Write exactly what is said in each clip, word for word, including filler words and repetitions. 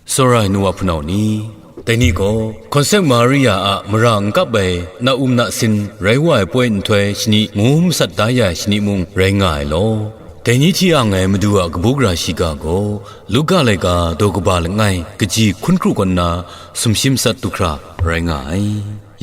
Tsawra ai nu wa hpunau ni, dai ni gaw, Hkawn Sek Maria a mara n kap ai na um na sin rai wa ai poi nhtoi shani ngu masat da ya ai shani mung rai nga ai law. Dai ni hti a ngai Madu a kabu gara shiga gaw, Luka laika daw kaba langai kaji hkun kru kaw nna sumshi masat du hkra rai nga ai.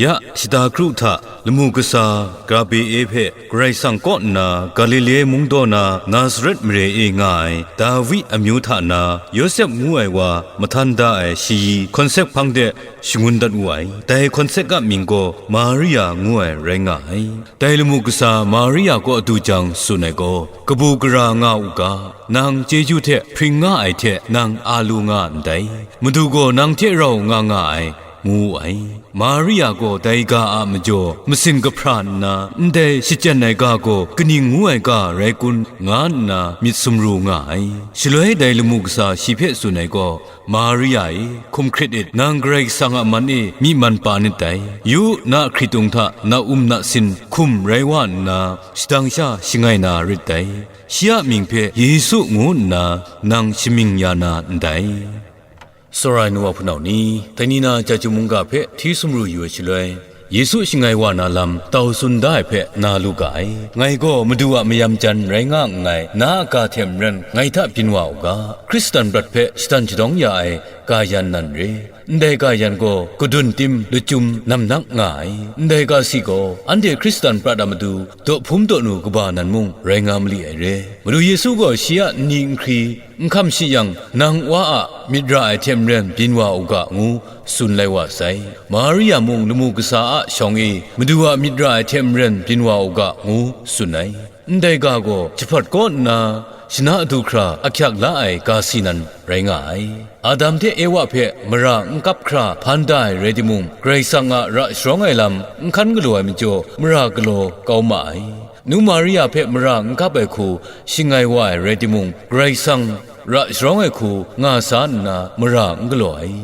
Ya, shata kru hta lamu kasa Gabriel hpe Karai Kasang kaw nna Galile mung daw na Nazaret mare e nga ai Dawi amyu hta na Yawsep ngu ai wa mahtan da ai shayi hkawn sek hpang de shangun dat wu ai. Dai hkawn sek a mying gaw Maria ngu ai rai nga ai. Dai lamu kasa Maria kaw adu jang tsun ai gaw, kabu gara nga u ga, nang chyeju hte hpring nga ai hte nang a lu nga ndai, Madu gaw nang hte rau nga nga ai, ngu wu ai. Maria gaw dai ga a majaw masin kahpra nna, ndai shachyen ai ga gaw kaning ngu ai ga rai kun, nga nna myit sumru nga ai. Shaloi dai lamu kasa shi hpe tsun ai gaw, Maria e, hkum hkrit it, nang Karai Kasang a man e myi man pa nit dai. Yu, na hkritung hta na um na sin hkum rai wa nna, shadang sha shangai na rit dai. Shi a mying hpe Yesu ngu nna nang shamying ya na ndai. Tsawra ai nu wa hpunau ni, dai ni na Chyeju mungga hpe hti sumru yu ai shaloi, Yesu shangai wa na lam tau tsun da ai hpe na lu ga ai. Ngai gaw Madu a mayam jan rai nga nngai, na a ga hte maren ngai hta byin wa u ga, Hkristan prat hpe shatan shadawng ya ai ga yan nan re. Ndai ga yan gaw kadun tim lachyum namnak nga ai. Ndai ga si gaw anhte Hkristan prat a matu daw hpum daw nu kaba nan mung rai nga mali ai re. Madu Yesu gaw shi a nni nhkri n hkam shi yang, nang Wa a myit ra ai hte maren byin wa u ga, ngu tsun lai wa sai. Maria mung lamu kasa a shawng e Madu a myit ra ai hte maren byin wa u ga, ngu tsun ai. Ndai ga gaw jahpawt kaw nna shana du hkra ahkyak la ai ga si nan rai nga ai. Adam hte Ewa hpe mara n kap hkra hpan da ai rai timung, Karai Kasang a ra sharawng ai lam n hkan galaw ai majaw, mara galaw kau ma ai. Nu Maria hpe mara n kap ai hku shangai wa ai rai timung, Karai Kasang ra sharawng ai hku nga sa nna mara n galaw ai.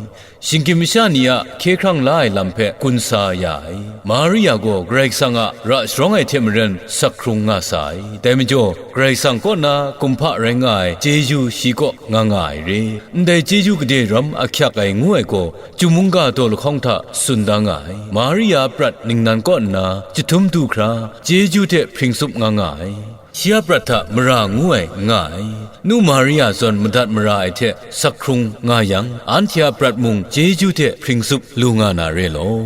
Shinggyim masha ni a hkye hkrang la ai lam hpe gun sa ya ai. Maria gaw Karai Kasang a ra sharawng ai hte maren sak hkrung nga sa ai. Dai majaw, Karai Kasang kaw na kumhpa rai nga ai chyeju shi kaw nga nga ai re. Ndai chyeju gade ram ahkyak ai ngu ai gaw, Chyeju mungga daw lahkawng hta tsun da nga ai. Maria a prat ningnan kaw nna jahtum du hkra, chyeju hte hpring tsup nga nga ai. Shi a prat hta mara ngu ai n nga ai. Nu Maria zawn madat mara ai hte sak hkrung nga yang, anhte a prat mung chyeju hte hpring tsup lu nga na re law.